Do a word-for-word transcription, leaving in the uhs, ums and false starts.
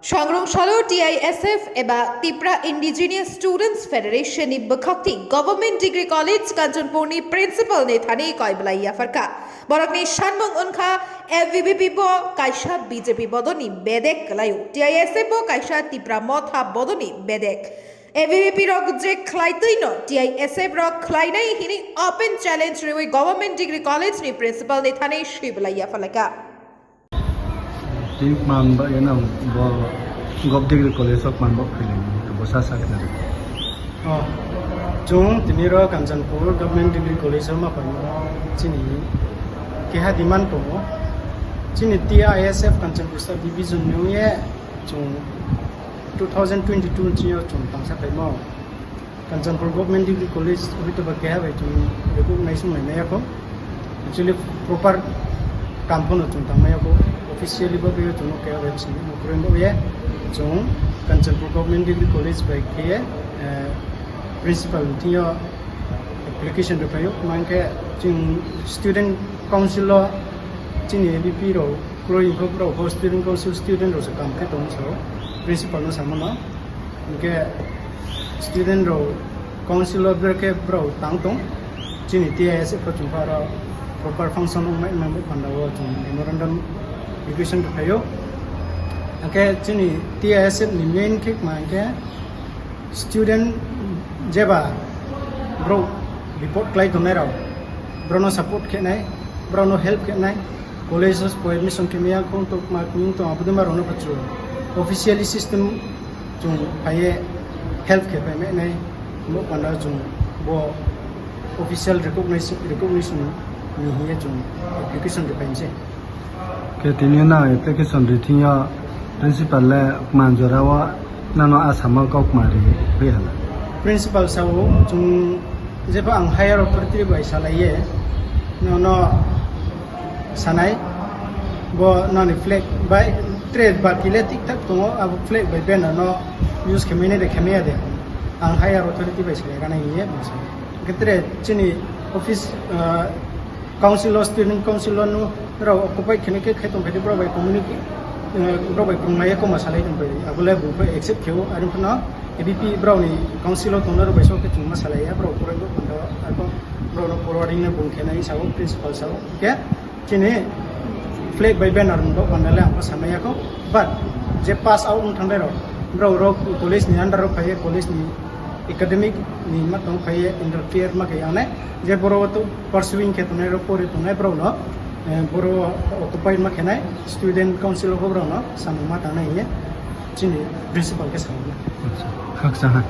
Sangrong salo T I S F eba Tipra Indigenous Students Federation ni bwkhakti Government Degree College Kanchanpur ni principal ni thani koi belai yapharkha. Borokni sanmung wngkha A V B P bo kaisa B J P bodoni bedek kwlaio, T I S F bo kaisa Tipra Motha bodoni bedek. A V B P rok je khlai twi no T I S F rok khlainai hini open challenge riwi Government Degree College ni principal ni thani swi belai yapharlaikha. Tini man ba ena bo Gov Degree College o man bo phailaini, bo sa sa khna rw. Oh, chwng tini ro Kanchanpur Government Degree College o ma phaimo chini keha demand tongo. Chini T I S F Kanchanpur Sub Division ni wngye chwng two thousand twenty-two ni chini o chwng tangsa phaimo. Kanchanpur Government Degree College hoi to ba keha bai chwng recognize wng nai maya kho. Actually, proper kam phano chwng tang maya kho. Officially bo bai chwng no keha bai sini no kuroi bo ye. Chwng Kanchanpur Government Degree College bai khe, eh, principal thing yo application rw phaio. Mankhe chwng student council o chini A V P rok kuroi wngkha, borok bo student council student rok se kam khe tong so principal no samano. Hingke student rok council o berke borok tang tong. Chini T I S F o chwng pha aro proper function wngmai wngmani panda o chwng memorandum education rwphaio. Hingke chini T I S F ni main khe ma hingke student jeba borok report khlai tongnai rok, borokno support khenai, borokno help khenai, college o admission khe maya khong tok ma kung tong aboni ma rokno pachu officially system chwng phaiye help khe phai mai nai, mo panda chwng bo official recognition, recognition ni hiye chwng application khe phai se. Khe tini nang application rithing yo principal le manjora o nano asama kok ma ri ri hala. Principal sao chwng jeba ang higher authority bai salaiye nono sanai bo nani flag bai trade ba kile tik tak tongo abo flag bai banner no use khe mene de khe maya de ang higher authority bai salai gana ye bo sa. Khe tre chini office, ah, council o, student council o no rok occupy khini khe khai tong khai borok bai community, eh, borok bai kwrwng maya koma salai tong bai abole bo accept kheo ari phano A V P borok ni council o tongnai rok bai sok khe chwngma salai ya borok borok bo kondo ako borok no forwarding no bung khe nai sao principal sao khe chini flag bai banner rok bo kondo le ang sanai ya kho but je pass out wng thang rok borok rok college ni under rok phai college ni academic ni ma tong phai interfere ma khe anai je borok to pursuing khe tongnai rok pori tongnai borok no, eh, borok occupy ma khenai student council rok borok no samung ma tangnai hiye chini principal khe samung. Acha, khaksa ha.